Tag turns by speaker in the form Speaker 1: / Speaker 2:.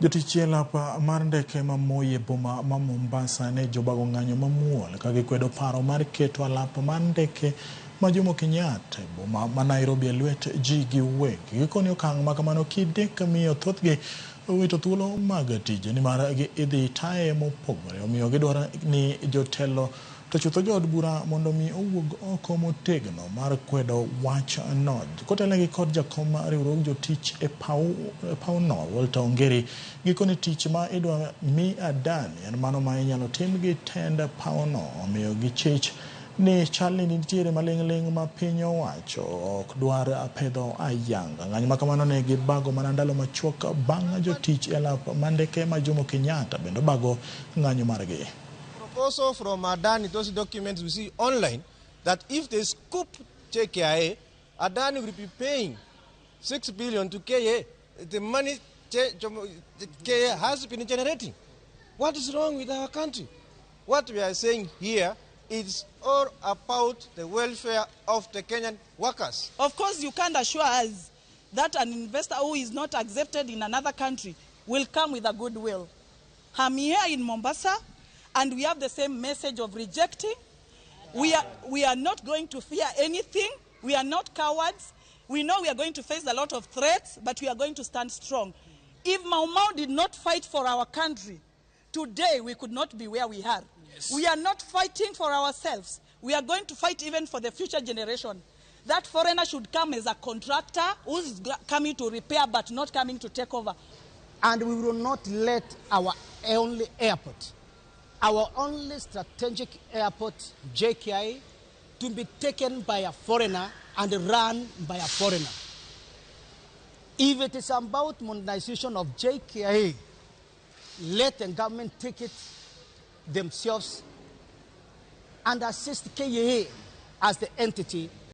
Speaker 1: Jotich e lap mar ndeke ma Moi e boma ma Mombasa ne jobago ng'anyo mamuol ka gikwedo paro mar keto alap mar ndeke ma Jomo Kenyatta e boma ma Nairobi e lwet ji giwegi. Gikoni okang' ma kamano kidek miyo thothgi owito thuolo mag tije nimar idhi taye mopogore. Omiyo gidwaro ni jotelo to chutho jood bura mondo mi owuog oko motegno mar kwedo wachno. Kotelnegi kod jakom riwruog jotich e pawno Walter Ongeri, gikone tich ma idwa mi Adani en mano ma inyalo tim gi tend pawno. Omiyo gichich ni chalni nitiere maling'ling' ma piny owacho ok dwar pedho ayanga. Ng'anyo ma kamano ne gibago mana ndalo machuok bang' jotich e alap ma ndeke ma Jomo Kenyatta bende obago ng'anyo margi.
Speaker 2: Proposal from Adani, those documents we see online, that if they scoop JKIA, Adani will be paying 6 billion to KA. The money KA has been generating. What is wrong with our country? What we are saying here is all about the welfare of the Kenyan workers.
Speaker 3: Of course, you can't assure us that an investor who is not accepted in another country will come with a goodwill. I'm here in Mombasa, and we have the same message of rejecting. We are not going to fear anything. We are not cowards. We know we are going to face a lot of threats, but we are going to stand strong. If Mau Mau did not fight for our country, today we could not be where we are. We are not fighting for ourselves. We are going to fight even for the future generation. That foreigner should come as a contractor who is coming to repair but not coming to take over.
Speaker 4: And we will not let our only airport, our only strategic airport, JKIA, to be taken by a foreigner and run by a foreigner. If it is about modernization of JKIA, let the government take it themselves and assist KAA as the entity.